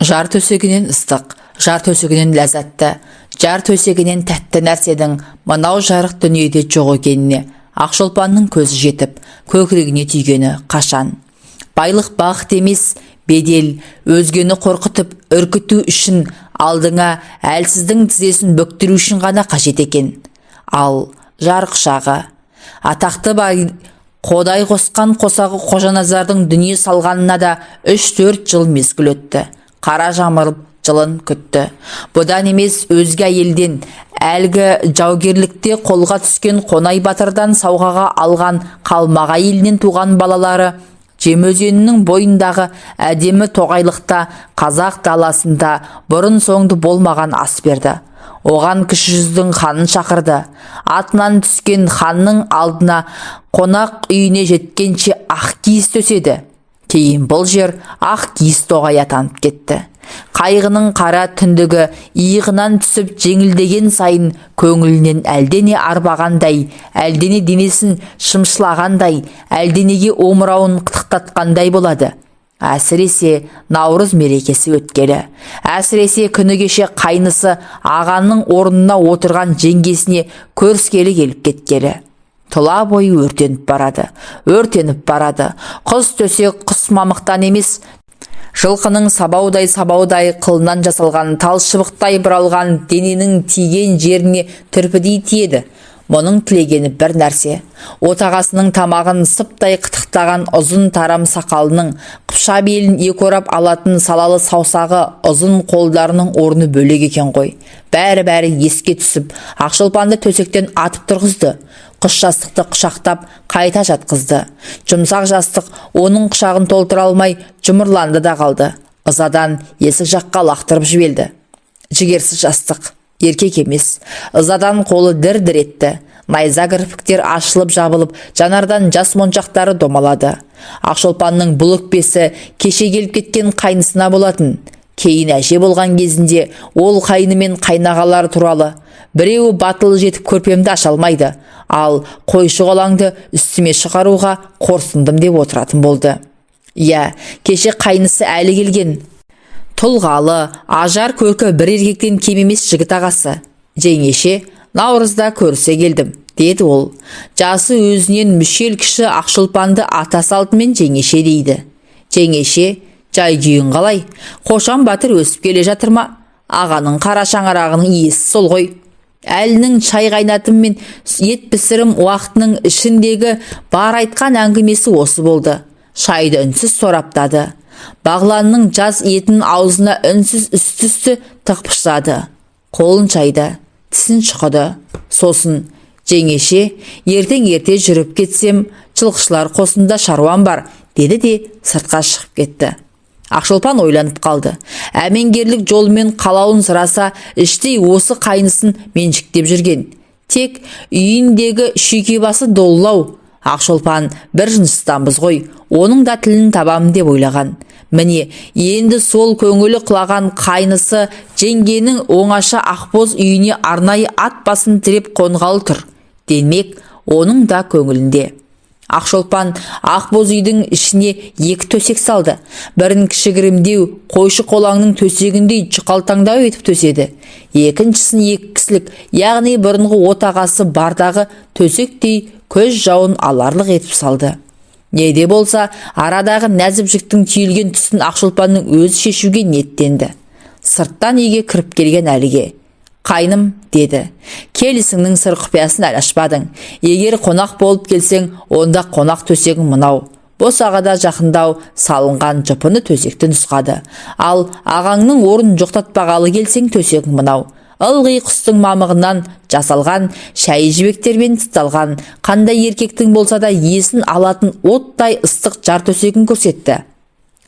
Жар төсегінен ыстық, жар төсегінен ләззатты, жар төсегінен тәтті нәрсенің мынау жарық дүниеде жоқ екеніне Ақшолпанның көзі жетіп, көкірегіне түйгені қашан. Байлық бақыт емес, бедел, өзгені қорқытып, үркіту үшін, алдыңа әлсіздің тізесін бүктіру үшін ғана қажет екен. Ал жар құшағы. Атақты бай Қодай қосқан қосағы Қожаназардың дүние салғанына да 3-4 жыл мезгіл өтті. Қара жамырып жылын күтті. Бұдан емес, өзге әйелден, әлгі жаугерлікте қолға түскен Қонай батырдан сауғаға алған қалмақ әйелінен туған балалары Жем өзенінің бойындағы әдемі тоғайлықта, қазақ даласында бұрын соңды болмаған ас берді. Оған Кіші жүздің ханын шақырды. Атынан түскен ханның алдына қонақ үйіне жеткенше ақ киіз төседі. Кейін бұл жер Ақ киіз тоғай атанып кетті. Қайғының қара түндігі иығынан түсіп жеңілдеген сайын көңілінен әлдене арбағандай, әлдене денесін шымшылағандай, әлденеге омырауын қытықтатқандай болады. Әсіресе Наурыз мерекесі өткелі. Әсіресе күні кеше қайнысы ағаның орнына отырған жеңгесіне көріскелі келіп кеткелі. Тұла бойы өртеніп барады, өртеніп барады. Құс төсек құс мамықтан емес, жылқының сабаудай-сабаудай қылынан жасалған, тал шыбықтай бұралған, дененің тиген жеріне түрпідей тиеді. Мұның тілегені бір нәрсе: отағасының тамағын сыптай қытықтаған ұзын тарам сақалының, қыпша белін екі орап алатын салалы саусағы, ұзын қолдарының орны бөлек екен ғой. Бәрі-бәрі еске түсіп, Ақшолпанды төсектен атып тұрғызды. Құс жастықты құшақтап қайта жатқызды. Жұмсақ жастық оның құшағын толтыра алмай жұмырланды да қалды. Ызадан есік жаққа лақтырып жіберді. Жігерсіз жастық, еркек емес. Ызадан қолы дір-дір етті. Найза кірпіктер ашылып жабылып, жанардан жас моншақтары домалады. Ақшолпанның бұл өкпесі кеше келіп кеткен қайнысына болатын. Кейін әже болған кезінде ол қайны мен қайнағалары туралы: «Біреуі батылы жетіп көрпемді аша алмайды, ал қойшы қолаңды үстіме шығаруға қорсындым», – деп отыратын болды. Иә, кеше қайнысы әлі келген. Тұлғалы, ажар көркі бір еркектен кем емес жігіт ағасы. «Жеңеше, Наурызда көрісе келдім», – деді ол. Жасы өзінен мүшел кіші Ақшолпанды ата салтымен жеңеше дейді. «Жеңеше, жай күйің қалай? Қошан батыр өсіп келе жатыр ма? Ағаның қара шаңырағының иесі сол ғой». Әлінің шай қайнатым мен ет пісірім уақытының ішіндегі бар айтқан әңгімесі осы болды. Шайды үнсіз сораптады. Бағланның жас етін аузына үнсіз үсті-үсті тықпыштады. Қолын шайды, тісін шұқыды. Сосын: «Жеңеше, ертең ерте жүріп кетсем, жылқышылар қосында шаруам бар», – деді де сыртқа шығып кетті. Ақшолпан ойланып қалды. Әмеңгерлік жолмен қалауын сұраса, іштей осы қайнысын меншіктеп жүрген. Тек үйіндегі шүйкебасы долылау. Ақшолпан бір жыныстанбыз ғой, оның да тілін табамын деп ойлаған. Міне, енді сол көңілі құлаған қайнысы жеңгенің оңаша ақбоз үйіне арнайы ат басын тіреп қонғалы тұр. Демек, оның да көңілінде. Ақшолпан ақбоз үйдің ішіне екі төсек салды. Бірін кішігірімдеу, қойшы қолаңның төсегіндей жұқалтаңдау етіп төседі. Екіншісін екі кісілік, яғни бұрынғы отағасы бардағы төсектей көз жауын аларлық етіп салды. Не де болса, арадағы нәзік жіктің түйілген тұсын Ақшолпанның өзі шешуге ниеттенді. Сырттан үйге кіріп келген Әліге: «Қайным, – деді, – келісіңнің сыр құпиясын әлі ашпадың. Егер қонақ болып келсең, онда қонақ төсегің мынау», – босағада жақындау салынған жұпыны төсекті нұсқады. «Ал ағаңның орнын жоқтатпағалы келсең, төсегің мынау. Ылғи құстың мамығынан жасалған, шәйі жібектермен тысталған, қандай еркектің болса да есін алатын оттай ыстық жар төсегін көрсетті.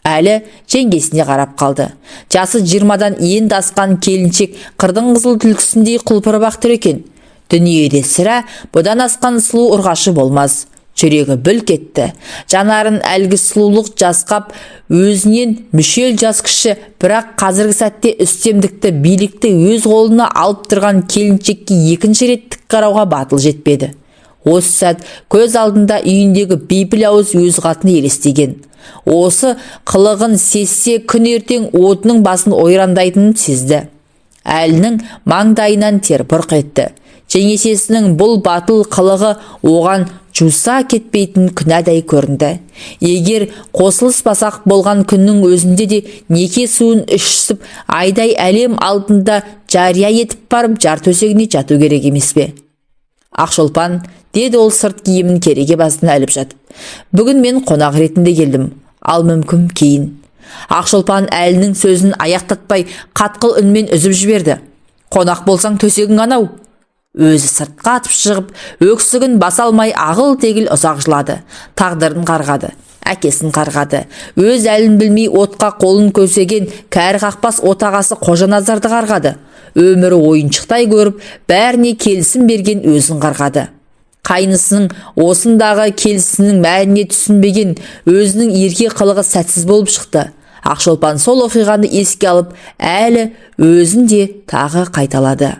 Әлі жеңгесіне қарап қалды. Жасы 20-дан енді асқан келіншек қырдың қызыл түлкісіндей құлпырып ақ тұр екен. Дүниеде сірә бұдан асқан сұлу ұрғашы болмас. Жүрегі бүлк етті. Жанарын әлгі сұлулық жасқап, өзінен мүшел жас кіші, бірақ қазіргі сәтте үстемдікті, билікті өз қолына алып тұрған келіншекке екінші рет тік қарауға батыл жетпеді. Осы сәт көз алдында үйіндегі бейпіл ауыз өз қатыны елестеген. Осы қылығын сезсе, күн ертең отының басын ойрандайтынын сезді. Әлінің маңдайынан тер бұрқ етті. Жеңешесінің бұл батыл қылығы оған жуса кетпейтін күнәдай көрінді. Егер қосылыспасақ болған күннің өзінде де неке суын ішісіп, айдай әлем алдында жария етіп барып жар төсегіне жату керек емес пе? Ақшолпан, деді ол сырт киімін кереге басына іліп жатып. Бүгін мен қонақ ретінде келдім, ал мүмкін кейін. Ақшолпан Әлінің сөзін аяқтатпай қатқыл үнмен үзіп жіберді. Қонақ болсаң төсегің анау. Өзі сыртқа атып шығып, өксігін баса алмай ағыл-тегіл ұзақ жылады. Тағдырын қарғады, әкесін қарғады. Өз әлін білмей отқа қолын көсеген кәрі қақпас отағасы Қожаназарды қарғады. Өмірі ойыншықтай көріп, бәріне келісім берген өзін қарғады. Қайнысының осындағы келісінің мәніне түсінбеген өзінің ерке қылығы сәтсіз болып шықты. Ақшолпан сол оқиғаны еске алып, әлі өзін де тағы қайталады.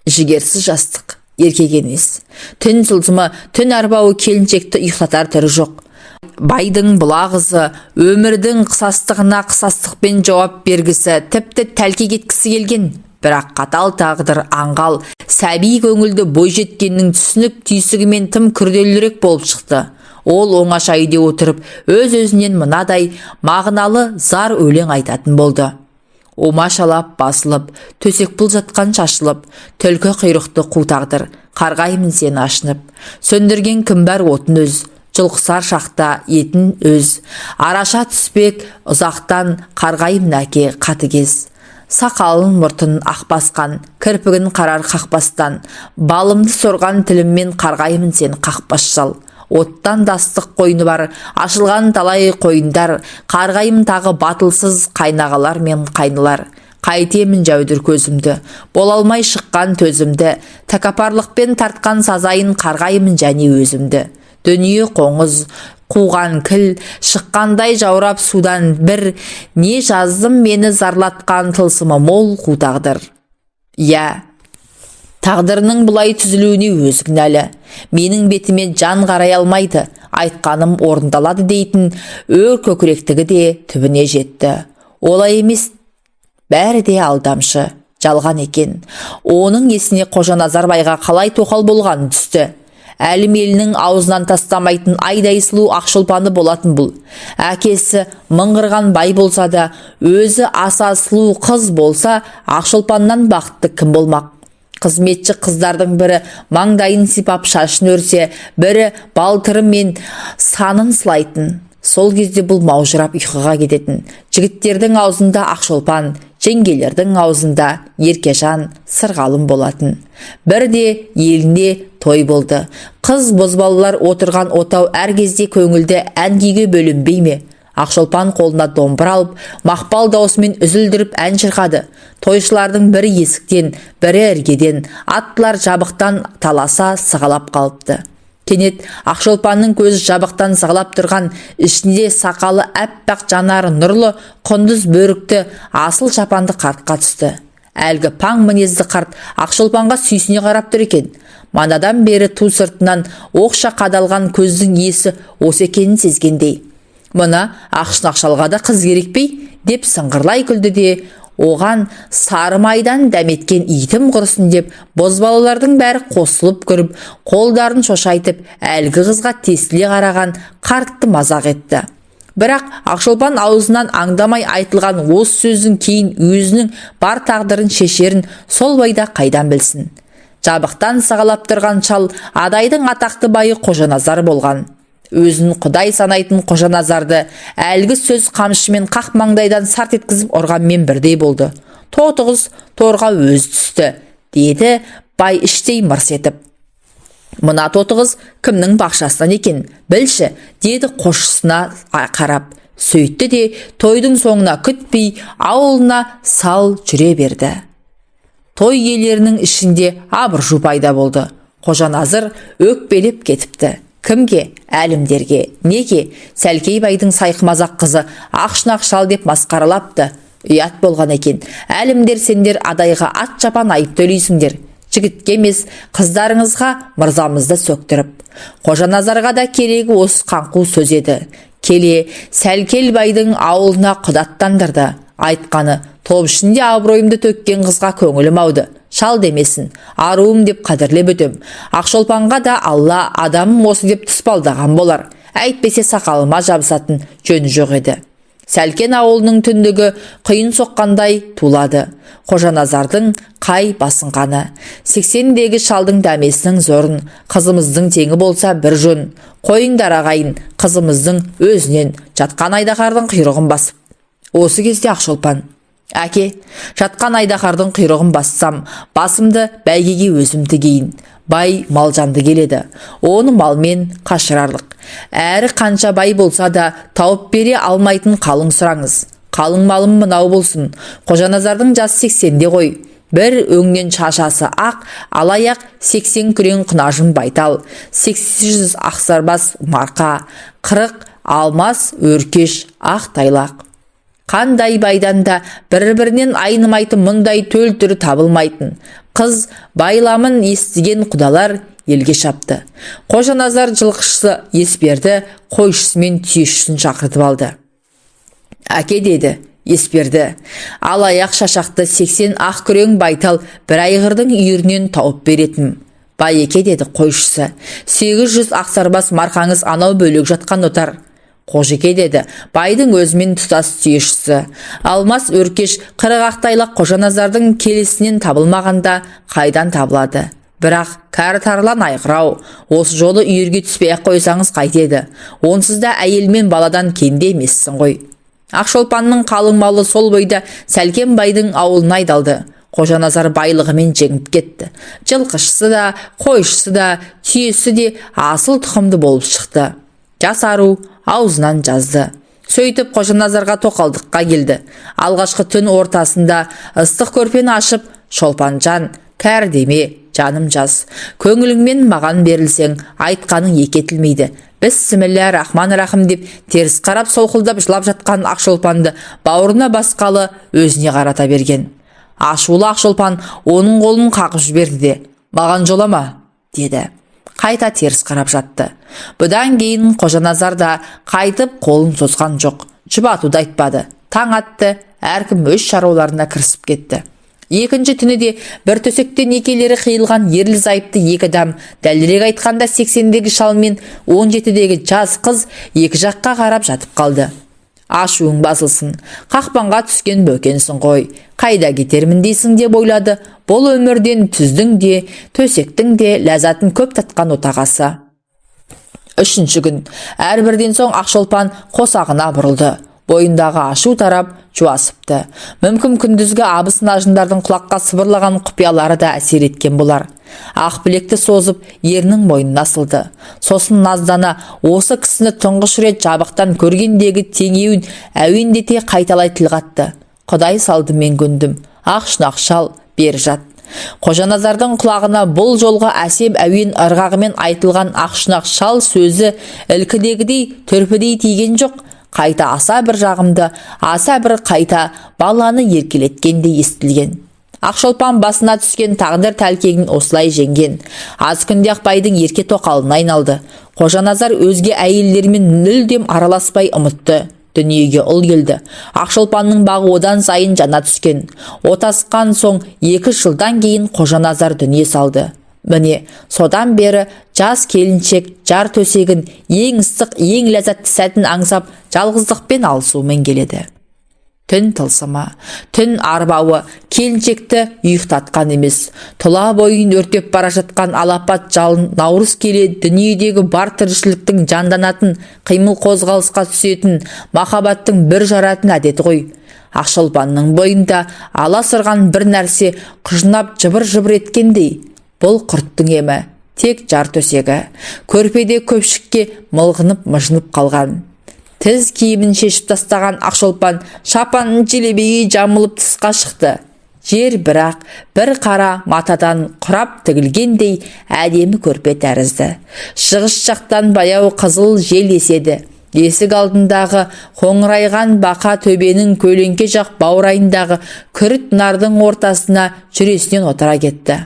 Жігерсіз жастық, еркек емес. Түн сылсымы, түн арбауы келіншекті ұйықтатар түрі жоқ. Байдың бұла қызы өмірдің қысастығына қысастықпен жауап бергісі, тіпті тәлкек еткісі келген. Бірақ қатал тағдыр аңғал, сәби көңілді бойжеткеннің түсінік түйсігімен тым күрделірек болып шықты. Ол оңаша үйде отырып, өз-өзінен мынадай мағыналы зар өлең айтатын болды. Омашалап басылып, төсек пұл жатқан шашылып, түлкі құйрықты қу тағдыр, қарғаймын сені ашынып. Сөндірген кім бар отын өз, жұлқысар шақта етін өз. Араша түспек ұзақтан қарғаймын әке қатыгез. Сақалын мұртын ақ басқан, кірпігін қарар қақпастан, балымды сорған тіліммен қарғаймын сені қақпас шал. Оттан да ыстық қойны бар, ашылған талай қойындар, қарғаймын тағы батылсыз қайнағалар мен қайнылар. Қайтемін жәудір көзімді, бола алмай шыққан төзімді, тәкаппарлықпен тартқан сазайын қарғаймын және өзімді. Дүние қоңыз, қуған кіл, шыққандай жаурап судан бір, не жаздым мені зарлатқан тылсымы мол қу тағдыр. Иә, тағдырының бұлай түзілуіне өзі кінәлі. Менің бетіме жан қарай алмайды, айтқаным орындалады дейтін өр көкіректігі де түбіне жетті. Олай емес, бәрі де алдамшы, жалған екен. Оның есіне Қожаназар байға қалай тоқал болғанын түсті. Әлімелінің аузынан тастамайтын айдай сұлу Ақшолпаны болатын бұл. Әкесі мыңғырған бай болса да, өзі аса сұлу қыз болса, Ақшолпаннан бақытты кім болмақ? Қызметші қыздардың бірі маңдайын сипап шашын өрсе, бірі балтыры мен санын сылайтын. Сол кезде бұл маужырап ұйқыға кететін. Жігіттердің аузында Ақшолпан, жеңгелердің аузында Еркежан, Сырғалым болатын. Бірде елінде той болды. Қыз бозбалалар отырған отау әр кезде көңілді ән күйге бөленбей ме? Ақшолпан қолына домбыра алып, мақпал даусымен үзілдіріп ән шырқады. Тойшылардың бірі есіктен, бірі іргеден, аттылар жабықтан таласа сығалап қалыпты. Кенет Ақшолпанның көзі жабықтан сығалап тұрған, ішінде сақалы әппақ, жанары нұрлы, құндыз бөрікті, асыл шапанды қартқа түсті. Әлгі паң мінезді қарт Ақшолпанға сүйсіне қарап тұр екен. Манадан бері ту сыртынан оқша қадалған көздің иесі осы екенін сезгендей. Мына ақшынақ шалға да қыз керек пе деп сыңғырлай күлді де, оған сары майдан дәметкен итім құрысын деп бозбалалардың бәрі қосылып күліп, қолдарын шошайтып, әлгі қызға тесіле қараған қартты мазақ етті. Бірақ Ақшолпан аузынан аңдамай айтылған осы сөздің кейін өзінің бар тағдырын шешерін сол бойда қайдан білсін. Жабықтан сығалап тұрған шал Адайдың атақты байы Қожаназар болған. Өзін құдай санайтын Қожаназарды әлгі сөз қамшымен қақ маңдайдан сарт еткізіп ұрғанмен бірдей болды. Тоты құс торға өзі түсті, деді бай іштей мырс етіп. Мына тотықыз кімнің бақшасынан екен, білші, деді қосшысына қарап. Сөйтті де тойдың соңына күтпей ауылына сал жүре берді. Той иелерінің ішінде абыржу пайда болды. Қожаназар өкпелеп кетіпті. Кімге? Әлімдерге. Неге? Сәлкей байдың сайқымазақ қызы ақшынақ шал деп масқаралапты. Ұят болған екен. Әлімдер, сендер Адайға ат шапан айып төлейсіңдер. Жігітке емес, қыздарыңызға мырзамызды сөктіріп. Қожаназарға да керегі осы қаңқу сөз еді. Келе Сәлкел байдың ауылына құдаттандырды. Айтқаны, топ ішінде абыройымды төккен қызға көңілім ауды. Шал демесін, аруым деп қадірлеп өтем. Ақшолпанға да Алла адамым осы деп тұспалдаған болар. Әйтпесе сақалыма жабысатын жөні жоқ еді. Сәлкен ауылының түндігі құйын соққандай тулады. Қожаназардың қай басынғаны. 80-дегі шалдың дәмесінің зорын, қызымыздың теңі болса бір жөн. Қойыңдар ағайын, қызымыздың өзінен жатқан айдаһардың құйрығын басып. Осы кезде Ақшолпан: «Әке, жатқан айдаһардың құйрығын бассам, басымды бәйгеге өзім тігейін. Бай малжанды келеді. Оны малмен қашырарлық. Әрі қанша бай болса да тауып бере алмайтын қалың сұраңыз. Қалың малым мынау болсын. Қожаназардың жасы 80-де ғой. Бір өңнен шашасы ақ, алаяқ 80 күрең құнажын байтал, 800 ақсарбас марқа, 40 алмас өркеш ақ тайлақ. Қандай байдан да бір-бірінен айнымайтын мұндай төл түрі табылмайтын. Қыз байламын естіген құдалар елге шапты. Қожаназар жылқышысы Есберді, қойшысы мен түйешісін шақыртып алды. Әке, деді Есберді, алаяқ шашақты 80 ақ күрең байтал бір айғырдың үйірінен тауып беретін. Байеке, деді қойшысы, 800 ақсарбас марқаңыз анау бөлек жатқан отар. Қожеке, деді байдың өзімен тұтас түйешісі, алмас өркеш 40 ақ тайлақ Қожаназардың келісінен табылмағанда қайдан табылады? Бірақ кәрі тарлан айғыр-ау, осы жолы үйірге түспей-ақ қойсаңыз қайтеді? Онсыз да әйел мен баладан кенде емессің ғой. Ақшолпанның қалың малы сол бойда Сәлкен байдың ауылына айдалды. Қожаназар байлығымен жеңіп кетті. Жылқышысы да, қойшысы да, түйесі де асыл тұқымды болып шықты. Жас ару аузынан жазды. Сөйтіп Қожаназарға тоқалдыққа келді. Алғашқы түн ортасында ыстық көрпені ашып, Шолпанжан, кәрі деме, жаным жас. Көңіліңмен маған берілсең, айтқаның екі етілмейді. Бісміллә рахман рахым деп теріс қарап солқылдап жылап жатқан Ақшолпанды бауырына басқалы өзіне қарата берген. Ашулы Ақшолпан оның қолын қағып жіберді де, маған жолама, деді. Қайта теріс қарап жатты. Бұдан кейін Қожаназар да қайтып қолын созған жоқ. Жұбатуды айтпады. Таң атты, әркім өз шаруаларына кірісіп кетті. Екінші түні де бір төсекте некелері қиылған ерлі зайыпты екі адам, дәлірек айтқанда 80-дегі шал мен 17-дегі жас қыз екі жаққа қарап жатып қалды. Ашуың басылсын, қақпанға түскен бөкенсің ғой, қайда кетермін дейсің деп ойлады бұл өмірден түздің де, төсектің де ләззатын көп татқан отағасы. Үшінші күн әрбірден соң Ақшолпан қосағына бұрылды. Бойындағы ашу тарап, жуасыпты. Мүмкін күндізгі абысын-ажындардың құлаққа сыбырлаған құпиялары да әсер еткен болар. Ақ білекті созып, ерінің мойнына асылды. Сосын наздана осы кісіні тұңғыш рет жабықтан көргендегі теңеуін әуендете қайталай тіл қатты. Құдай салды, мен көндім. Ақ шұнақ шал, бері жат. Қожаназардың құлағына бұл жолғы әсем әуен ырғағымен айтылған ақ шұнақ шал сөзі ілкідегідей түрпідей тиген жоқ, қайта аса бір жағымды, аса бір қайта баланы еркелеткендей естілген. Ақшолпан басына түскен тағдыр тәлкегін осылай жеңген. Аз күнде ақ байдың ерке тоқалына айналды. Қожаназар өзге әйелдермен мүлдем араласпай ұмытты. Дүниеге ұл келді. Ақшолпанның бағы одан сайын жана түскен. Отасқан соң 2 жылдан кейін Қожаназар дүние салды. Міне, содан бері жас келіншек жар төсегін ең ыстық, ең ләззатты сәтін аңсап, жалғыздықпен алысумен келеді. Түн тылсымы, түн арбауы келіншекті ұйықтатқан емес. Тұла бойын өртеп бара жатқан алапат жалын наурыз келе дүниедегі бар тіршіліктің жанданатын, қимыл қозғалысқа түсетін, махаббаттың бір жаратын әдеті ғой. Ақшолпанның бойында аласұрған бір нәрсе құжынап жыбыр-жыбыр еткендей. Бұл құрттың емі, тек жар төсегі. Көрпеде көпшікке мылғынып мыжынып қалған. Тіз киімін шешіп тастаған Ақшолпан шапанын желебейге жамылып тысқа шықты. Жер бірақ бір қара матадан құрап тігілгендей әдемі көрпе тәрізді. Шығыс жақтан баяу қызыл жел еседі. Есік алдындағы қоңырайған бақа төбенің көлеңке жақ баурайындағы күріт нардың ортасына жүресінен отыра кетті.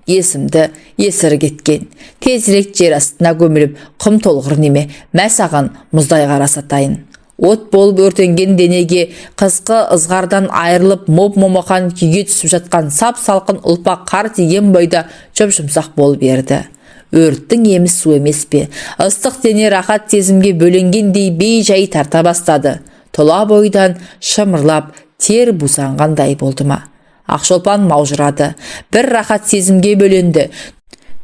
Есімді есірі кеткен. Тезірек жер астына көміліп, құм толғыр неме, мә саған мұздай қарасатайын. От болып өртенген денеге қысқы ызғардан айырылып, моп-момақан күйге түсіп жатқан сап-салқын ұлпа қар тиген бойда жұп-жұмсақ болып ерді. Өрттің емі су емес пе? Ыстық дене рахат сезімге бөленгендей бей-жай тарта бастады. Тұла бойдан шымырлап тер бусанғандай болды ма? Ақшолпан маужырады. Бір рахат сезімге бөленді.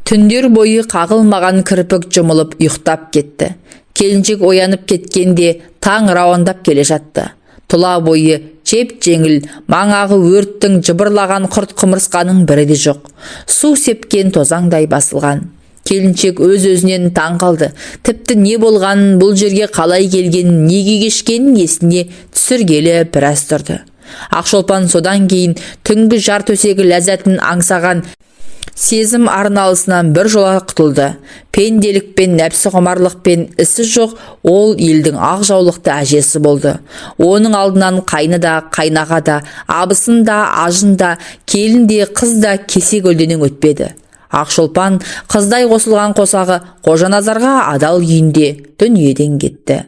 Түндер бойы қағылмаған кірпік жұмылып ұйықтап кетті. Келіншек оянып кеткенде таң рауандап келе жатты. Тұла бойы жеп-жеңіл, маңағы өрттің жыбырлаған құрт құмырсқаның бірі де жоқ. Су сепкен тозаңдай басылған. Келіншек өз-өзінен таң қалды. Тіпті не болғанын, бұл жерге қалай келгенін, неге кешкенін есіне түсіргелі біраз тұрды. Ақшолпан содан кейін түнгі жар төсегі ләззатын аңсаған сезім арналысынан бір жола құтылды. Пенделікпен, нәпсі құмарлықпен ісі жоқ ол елдің ақ жаулықты әжесі болды. Оның алдынан қайны да, қайнаға да, абысын да, ажын да, келін де, қыз да кесе көлденең өтпеді. Ақшолпан қыздай қосылған қосағы Қожаназарға адал күйінде дүниеден кетті.